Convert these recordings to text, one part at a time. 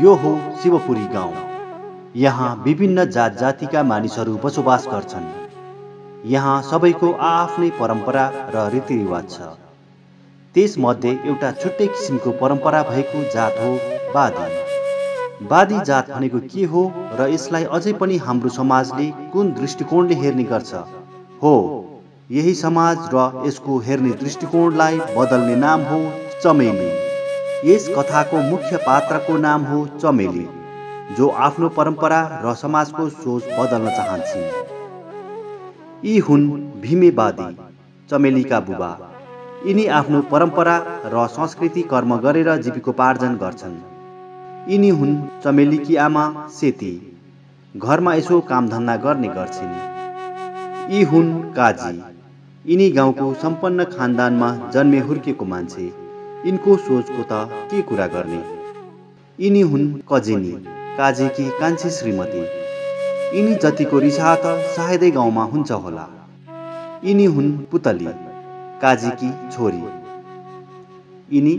यो हो शिवपुरी गाउँ। यहाँ विभिन्न जात जातिका मानिसहरू बसोबास गर्छन्। यहाँ सबैको आफ्नै परम्परा र रीतिरिवाज छ। त्यसमध्ये एउटा छुट्टै किसिमको परम्परा भएको जात हो बादी। बादी जात भनेको के हो र यसलाई अझै पनि हाम्रो समाजले कुन दृष्टिकोणले हेर्ने गर्छ? हो, यही समाज र यसको हेर्ने दृष्टिकोणलाई बदल्ने नाम हो चमेली। यस कथाको मुख्य पात्रको नाम हो चमेली, जो आफ्नो परम्परा र समाजको सोच बदल्न चाहन्छन्। यी हुन् भीमे बादी, चमेलीका बुबा। यिनी आफ्नो परम्परा र संस्कृति कर्म गरेर जीविकोपार्जन गर्छन्। यिनी हुन् चमेलीकी आमा सेती, घरमा यसो कामधन्दा गर्ने गर्छिन्। यी हुन् काजी, यिनी गाउँको सम्पन्न खानदानमा जन्मे हुर्केको मान्छे। यिनको सोचको त के कुरा गर्ने। यिनी हुन् कजिनी, काजीकी कान्छी श्रीमती। यिनी जतिको रिसाहा त सायदै गाउँमा हुन्छ होला। यिनी हुन् पुतली, काजीकी छोरी। यिनी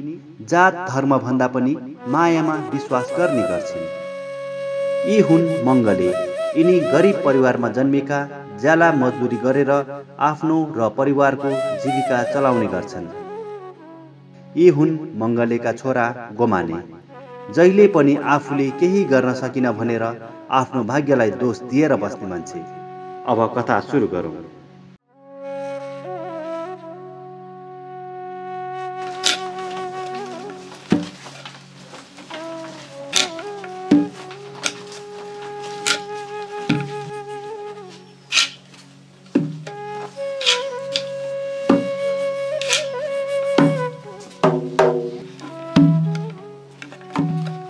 जात धर्म भन्दा पनि मायामा विश्वास गर्ने गर्छिन्। यी हुन् मङ्गले, यिनी गरिब परिवारमा जन्मेका, ज्याला मजदुरी गरेर आफ्नो र परिवारको जीविका चलाउने गर्छन्। यी हुन् मङ्गलेका छोरा गोमाने, जहिले पनि आफूले केही गर्न सकिन भनेर आफ्नो भाग्यलाई दोष दिएर बस्ने मान्छे। अब कथा सुरु गरौँ।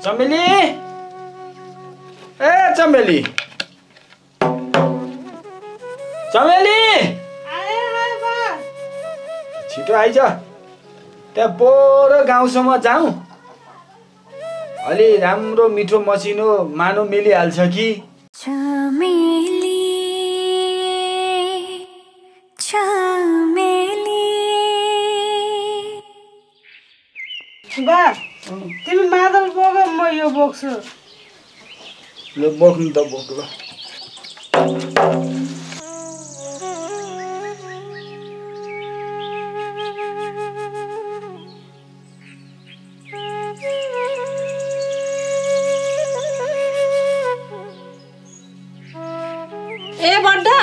चमेली, ए चमेली, चमेली, छिटो आइज। त्यहाँ पोरो गाउँसम्म जाउँ। अलि राम्रो मिठो मसिनो मानो मिलिहाल्छ कि। चमेली, चमेली। बा, तिमी मादल बोक, म यो बोक्छु। ल बोक्नु त बोक ल। ए बड्डा,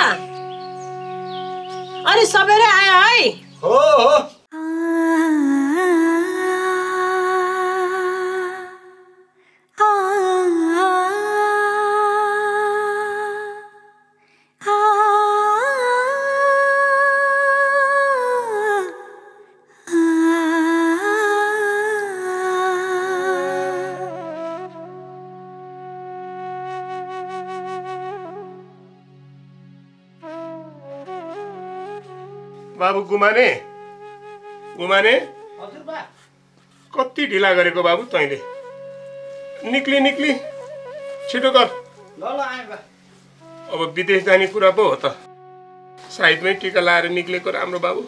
अनि सबैले आयो है हो बाबु गुमाने हजुर बा कति ढिला गरेको बाबु तैँले निक्ली छिटो गर ल आएँ बा अब विदेश जाने कुरा पो हो त साइडमै टिका लाएर निक्लेको राम्रो बाबु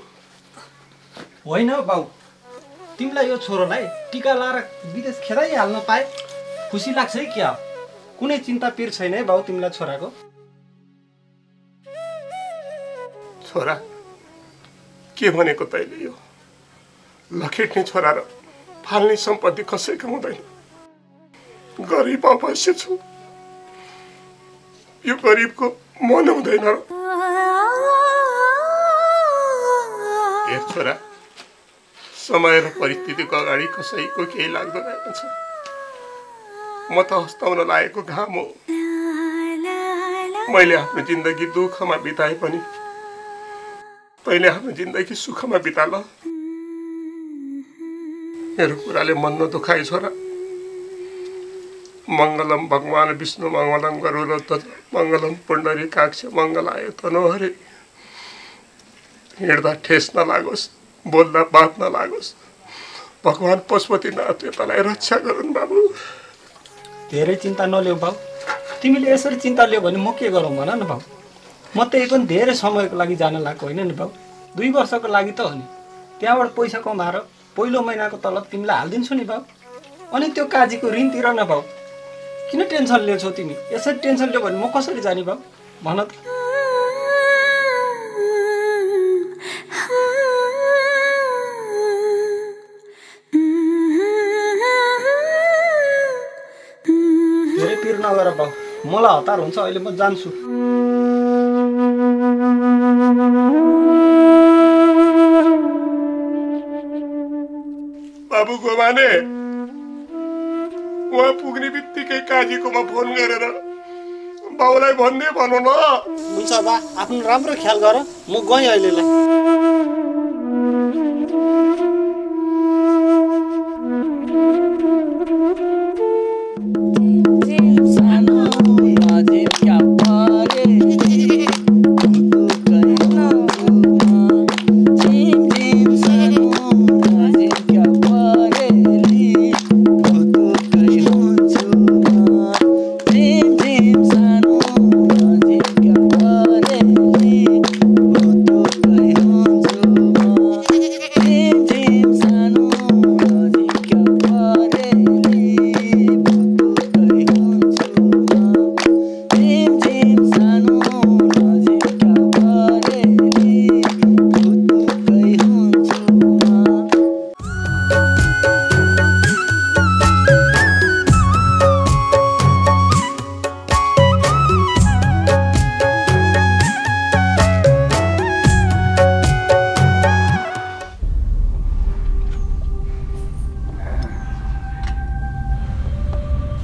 होइन बाउ तिमीलाई यो छोरोलाई टिका लाएर विदेश खेदाइहाल्न पाए खुसी लाग्छ है क्या कुनै चिन्ता पिर छैन है बाउ तिमीलाई छोराको छोरा के भनेको तैँले यो लखेट्ने छोरा र फाल्ने सम्पत्ति कसैको हुँदैन गरिब अवश्य छु यो गरिबको मन हुँदैन र हेर छोरा समय र परिस्थितिको अगाडि कसैको केही लाग्दो रहेछ म त हस्ताउन लागेको घाम हो मैले आफ्नो जिन्दगी दुःखमा बिताए पनि तैँले आफ्नो जिन्दगी सुखमा बिता ल मेरो कुराले मन नदुखाइ छोरा मङ्गलम भगवान विष्णु मङ्गलम गरुडध्वज मङ्गलम पुण्डरीकाक्ष मङ्गलाय तनोहरे हिँड्दा ठेस नलागोस् बोल्दा बात नलागोस् भगवान पशुपतिनाथ तँलाई रक्षा गरून् बाबु धेरै चिन्ता नलिऊ बाउ तिमीले यसरी चिन्ता लियो भने म के गरौँ भन न बाउ म त्यही पनि धेरै समयको लागि जान लागेको होइन नि बाउ 2 वर्षको लागि त हो नि त्यहाँबाट पैसा कमाएर पहिलो महिनाको तलब तिमीलाई हालिदिन्छु नि बाउ अनि त्यो काजीको ऋण तिर न बाउ किन टेन्सन लिन्छौ तिमी यसरी टेन्सन लियो भने म कसरी जाने बाउ भन त धेरै पिर नगर बाउ मलाई हतार हुन्छ अहिले म जान्छु बाबु गोमाने उहाँ पुग्ने बित्तिकै काजीकोमा फोन गरेर बाउलाई भन्ने भनौँ न हुन्छ बा आफ्नो राम्रो ख्याल गर म गएँ अहिलेलाई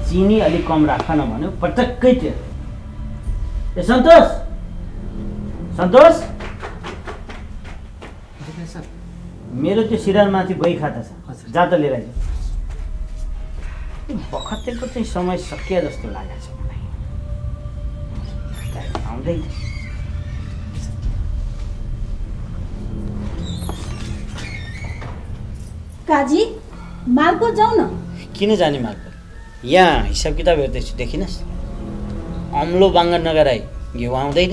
चिनी अलिक कम राख न भन्यो पटक्कै त्यो ए सन्तोष सन्तोष मेरो त्यो सिरारमाथि बही खाता छ जा त लिएर आइज बखतेको चाहिँ समय सकिया जस्तो लागेको छ मलाई आउँदैन काजी मार्को जाऊ न किन जाने मार्को यहाँ हिसाब किताब हेर्दैछु देखिनस् अम्लो बाङ्गो नगराई घिउ आउँदैन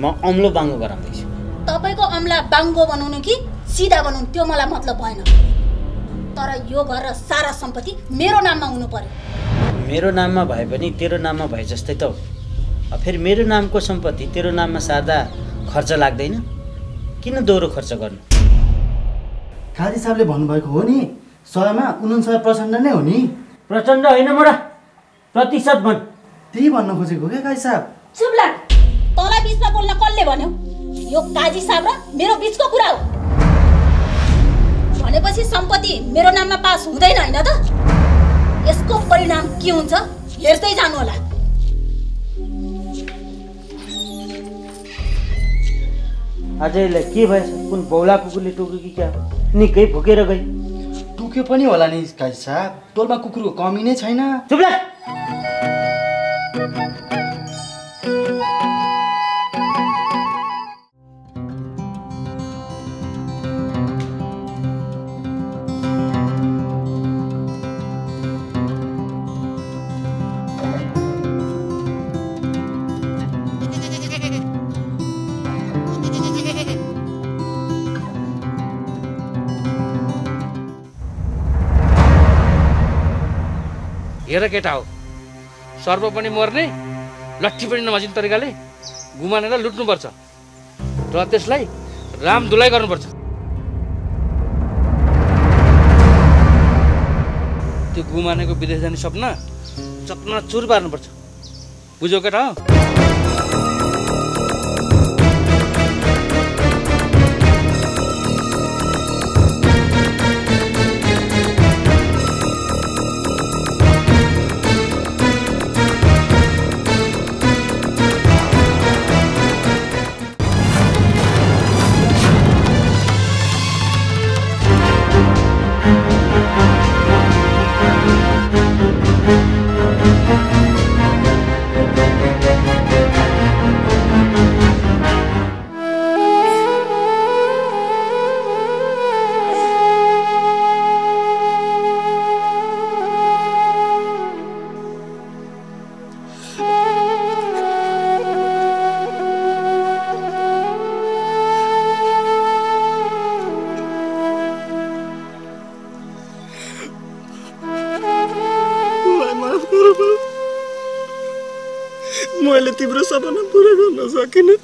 म अम्लो बाङ्गो गराउँदैछु तपाईको अम्ला बाङ्गो बनाउनु कि सिधा बनाउनु त्यो मलाई मतलब भएन तर यो घर र सारा सम्पत्ति मेरो नाममा हुनु पर्यो मेरो नाममा भए पनि तेरो नाममा भए जस्तै त हो फेरि मेरो नामको सम्पत्ति तेरो नाममा सार्दा खर्च लाग्दैन किन दोहोरो खर्च गर्नु काजी साहबले भन्नुभएको हो नि 100मा 49% नै हो नि प्रचण्ड होइन मोरा प्रतिशत भन् त्यही भन्न खोजेको के काजी साहब चुप लाग तँलाई बिचमा बोल्न कसले भन्यो यो काजी साहब र मेरो बीचको कुरा हो। भनेपछि सम्पत्ति मेरो नाममा पास हुँदैन हैन त? यसको परिणाम के हुन्छ हेर्दै जानु होला। अझैलाई के भएछ? कुन बौला कुकुरले टोक्यो कि क्या? निकै भुकेर गई। टोक्यो पनि होला नि काजी साहब, टोलमा कुकुरको कमी नै छैन। चुप लाग। हेर केटा हो, सर्प पनि मर्ने, लट्ठी पनि नमाजिने तरिकाले गुमानेर लुट्नुपर्छ र त्यसलाई रामधुलाई गर्नुपर्छ। त्यो गुमानेको विदेश जाने सपना चकनाचुर पार्नुपर्छ। बुझ्यौ केटा हो? मैले तिम्रो सपना पुरा गर्न सकिनँ।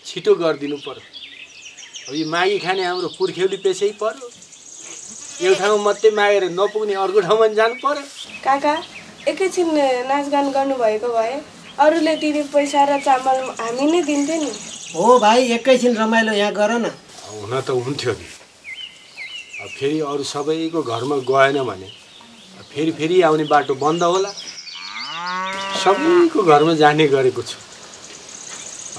छिटो गरिदिनु पर्यो। अब यो मागी खाने हाम्रो पुर्ख्यौली पेसै पर्यो। यो ठाउँमा मात्रै मागेर नपुग्ने अर्को ठाउँमा जानु पर्यो। काका एकैछिन नाचगान गर्नुभएको भए अरूले दिने पैसा र चामल हामी नै दिन्थ्यो नि। हो भाइ एकैछिन रमाइलो यहाँ गर न। हुन त हुन्थ्यो नि। अब फेरि अरू सबैको घरमा गएन भने फेरि आउने बाटो बन्द होला। सबैको घरमा जाने गरेको छु।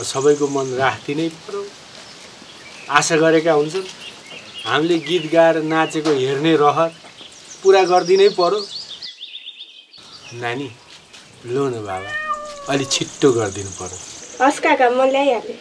सबैको मन राखिदिनै पर्यो। आशा गरेका हुन्छन्। हामीले गीत गाएर नाचेको हेर्ने रहर पुरा गरिदिनै पर्यो। नानी लो न बाबा अलि छिट्टो गरिदिनु पर्यो। हस् काका म ल्याइहालेँ।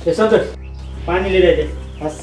ए सन्तोष पानी लिएर आइदे। हस्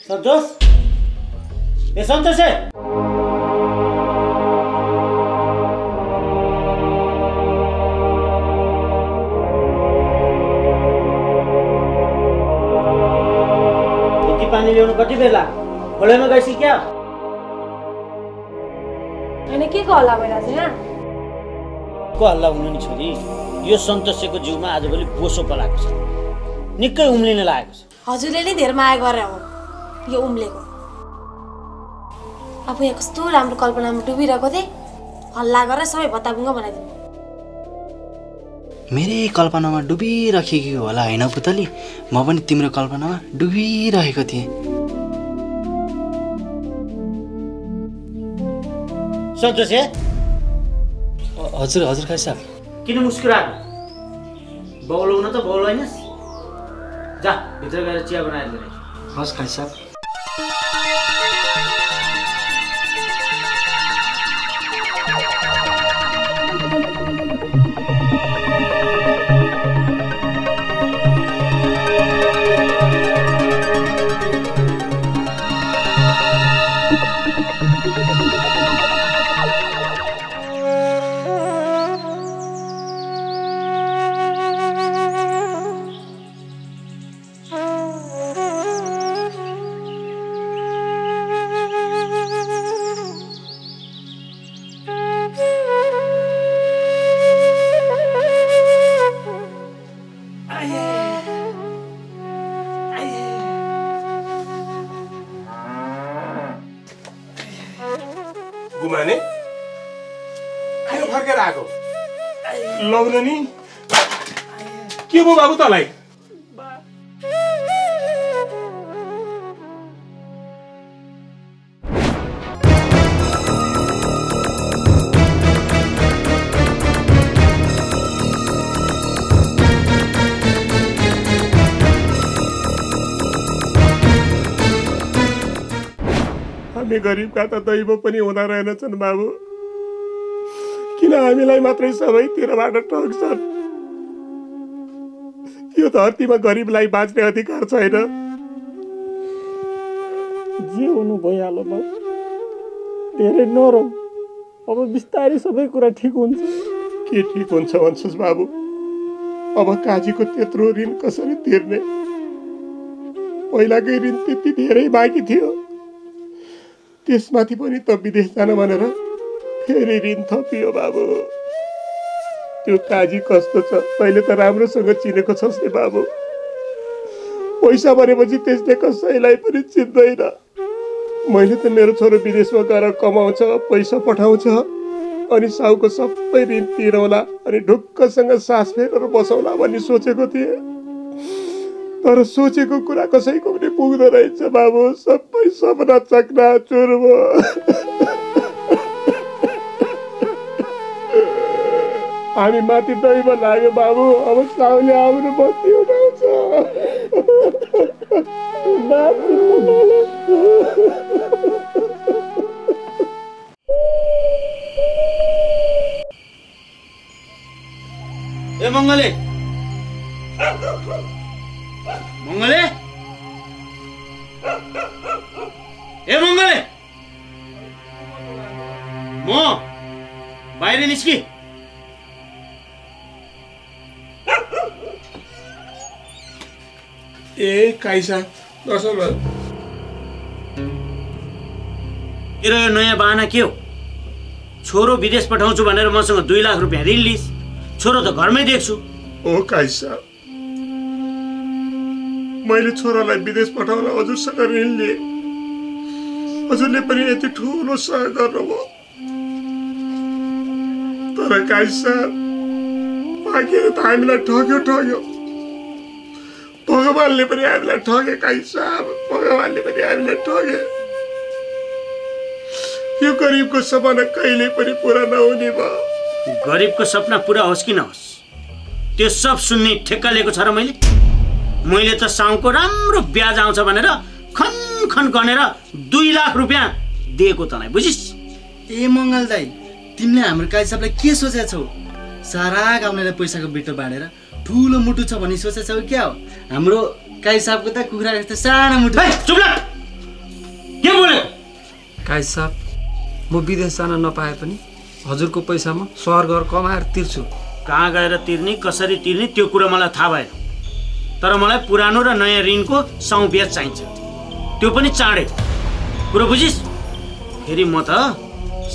सन्तोष ए सन्तोष पानी ल्याउनु कति बेला खोलामा गएपछि क्या अनि के को हल्ला भइरहेछ यहाँ? को हल्ला हुनु नि छोरी, यो सन्तोषको जिउमा आजभोलि बोसो पलाएको छ, निकै उम्लिन लागेको छ। हजुरले नै धेरै माया गरे हो यो उम्लेको। अब यहाँ कस्तो राम्रो कल्पनामा डुबिरहेको थिएँ, हल्ला गरेर सबै भत्ताभुङ्ग बनाइदिनु। मेरै कल्पनामा डुबिराखेकी होला हैन पुतली, म पनि तिम्रो कल्पनामा डुबिरहेको थिएँ। सन्तोष हजुर हजुर खाइ साहब। किन मुस्कुराएको? बौलाउन त बौलाइनस्, जा भित्र गएर चिया बनाएर ल्याइस। हस् खाइ साहब। बोकेर आएको लग्न नि के भयो बाबु तँलाई हामी गरिबका त दैव पनि हुँदा रहेनछन् बाबु किन हामीलाई मात्रै सबैतिरबाट ठग्छन् यो धरतीमा गरिबलाई बाँच्ने अधिकार छैन जे हुनु भइहाल्यो बाबु धेरै नरौ अब बिस्तारै सबै कुरा ठिक हुन्छ के ठिक हुन्छ भन्छस् बाबु अब काजीको त्यत्रो ऋण कसरी तिर्ने पहिलाकै ऋण त्यति धेरै बाँकी थियो त्यसमाथि पनि त विदेश जान भनेर फेरि ऋण थपियो बाबु त्यो काजी कस्तो छ पहिले त राम्रोसँग चिनेको छस् नि बाबु पैसा भनेपछि त्यसले कसैलाई पनि चिन्दैन मैले त मेरो छोरो विदेशमा गएर कमाउँछ पैसा पठाउँछ अनि साउको सबै ऋण तिरौला अनि ढुक्कसँग सास फेरेर बसौला भन्ने सोचेको थिएँ तर सोचेको कुरा कसैको पनि पुग्दो रहेछ बाबु सबै सपना चकनाचुर भयो हामी माथि दैव लाग्यो बाबु अब साउले आउनु बत्ती उठाउँछ ए मङ्गले मङ्गले ए मङ्गले म बाहिर निस्कि ए काइसा दर्शन तेरो यो नयाँ बहाना के हो छोरो विदेश पठाउँछु भनेर मसँग 2 लाख रुपियाँ ऋण लिस छोरो त घरमै देख्छु ओ काइसा मैले छोरालाई विदेश पठाउन हजुरसँग ऋण लिएँ हजुरले पनि यति ठुलो सहयोग गर्नुभयो तर काइसा बाँकीले त हामीलाई ठग्यो भगवानले पनि हामीलाई ठगे काइसा भगवानले पनि हामीलाई ठगे यो गरिबको सपना कहिले पनि पुरा नहुने भयो गरिबको सपना पुरा होस् कि नहोस् त्यो सब सुन्ने ठेक्का लिएको छ र मैले त साउको राम्रो ब्याज आउँछ भनेर खन गनेर 2 लाख रुपियाँ दिएको तँलाई बुझिस् ए मङ्गल दाइ तिमीले हाम्रो काजी साहबलाई के सोचेका छौ सारा गाउँले पैसाको बिटो बाँडेर ठुलो मुटु छ भन्ने सोचेका छौ क्या हो हाम्रो काजी साहबको त कुखुरा जस्तो सानो मुटु चुप लाग के बोले काजी साहब म विदेश जान नपाए पनि हजुरको पैसामा सहर घर कमाएर तिर्छु कहाँ गएर तिर्ने कसरी तिर्ने त्यो कुरा मलाई थाहा भएन तर मलाई पुरानो र नयाँ ऋणको साउ ब्याज चाहिन्छ त्यो पनि चाँडै कुरो बुझिस् फेरि म त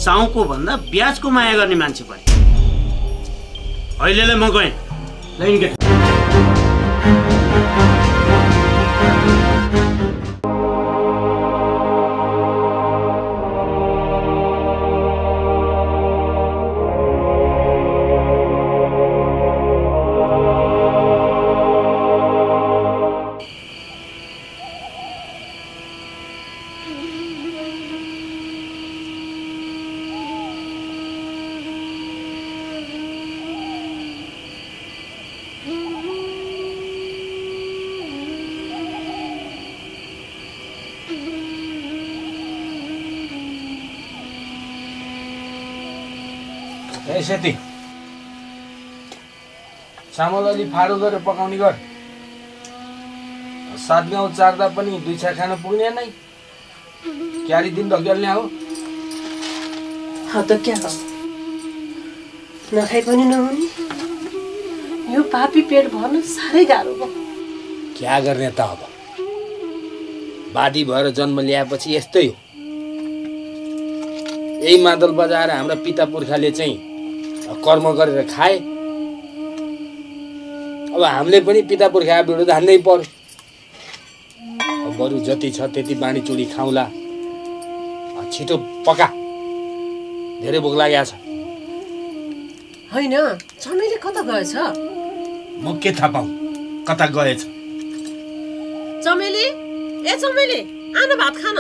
साउको भन्दा ब्याजको माया गर्ने मान्छे परे अहिलेलाई म गएँ लाइन गेट सेती चामल अलि फाडो गरेर पकाउने गर 7 गाउँ चार्दा पनि 2 छा खान पुग्ने नै क्यारी दिन ढकेल्ने हो त क्या हो नखाइ पनि नहुने यो पापी पेट भर्न साह्रै गाह्रो भयो क्या गर्ने त अब बादी भएर जन्म ल्याएपछि यस्तै हो यही मादल बजाएर हाम्रा पिता पुर्खाले चाहिँ कर्म गरेर खाए अब हामीले पनि पिता पुर्खा विरुद्ध हान्नै पर्यो अब बरु जति छ त्यति बाँडी चुडी खाउँला छिटो पका धेरै भोक लागेको छ होइन चमेली कता गएछ? म के थाहा पाऊँ कता गएछ? चमेली ए चमेली आन भात खान।